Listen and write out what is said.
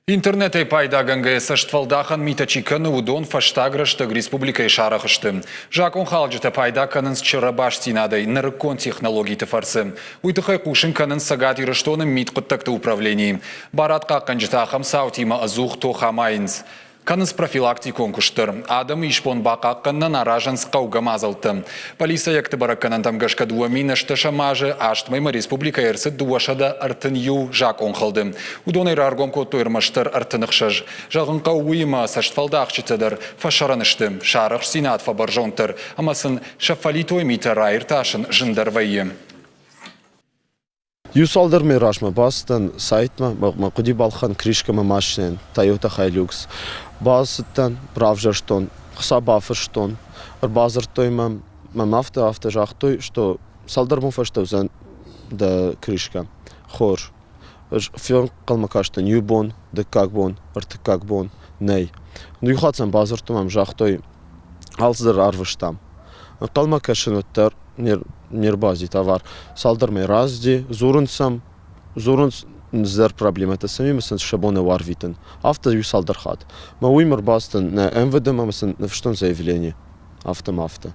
Интернетӕй пайдагӕнгӕйӕ цӕстфӕлдахӕн митӕ чи кӕны, уыдон фӕстаг рӕстӕг республикӕйы сарӕх сты. Закъонхалджытӕ пайда кӕнынц чырӕ бастдзинадӕй нырыккон технологиты фӕрцы. Уый тыххӕй хъусын кӕнынц Цӕгат Ирыстоны мидхъуыддӕгты управленийы. Барадхъахъхъӕнджытӕ ахӕм цаутимӕ ӕдзух тох амайынц. Кӕнынц профилактикон куыст дӕр. Адӕмы исбон бахъахъхъӕнынӕн аразынц хъӕугӕ мадзӕлттӕ. Полицӕйӕгты бӕрӕггӕнӕнтӕм гӕсгӕ 2008 азы аст мӕймӕ республикӕйы ӕрцыд 231 закъонхӕлды. Уыдонӕй раргом кодтой ӕрмӕстдӕр 36. Зӕгъын хъӕуы уыимӕ, цӕстфӕлдахджытӕ дӕр фӕсӕрӕн сты, сӕ арӕхстдзинад фӕбӕрзонддӕр ӕмӕ сын сӕ фӕлитой митӕ раиртасын зындӕр вӕййы. Иу цалдӕр мӕй размӕ бацыдтӕн сайтмӕ, мӕ хъуыди балхӕн крышкӕ мӕ машинӕйӕн, Toyota Hilux. Бацыдтӕн, равзӕрстон, хца бафыстон, ӕрбадзырдтой мӕм, мӕм афтӕ-афтӕ загътой, что цалдӕр бон фӕстӕ уыдзӕн дӕ крышкӕ. Хорз. Ӕз фенхъӕлмӕ кастӕн иу бон, дыккаг бон, ӕртыккаг бон. Нӕй. Иу хатт сӕм бадзырдтон ӕмӕ загътой, алцыдӕр арвыстам. Ӕнхъӕлмӕ кӕсын уӕддӕр не рбацыди товар. Цалдӕр мӕй рацыди, дзурынц сӕм, дзурынц ӕндӕр проблемӕтӕ сӕм ӕмӕ сын сӕ бон нӕу арвитын. Афтӕ иу цалдӕр хатт. Мӕ уый ӕрбацыдтӕн нӕ МВД-мӕ ӕмӕ сын ныффыстон заявление. Афтӕ ма афтӕ.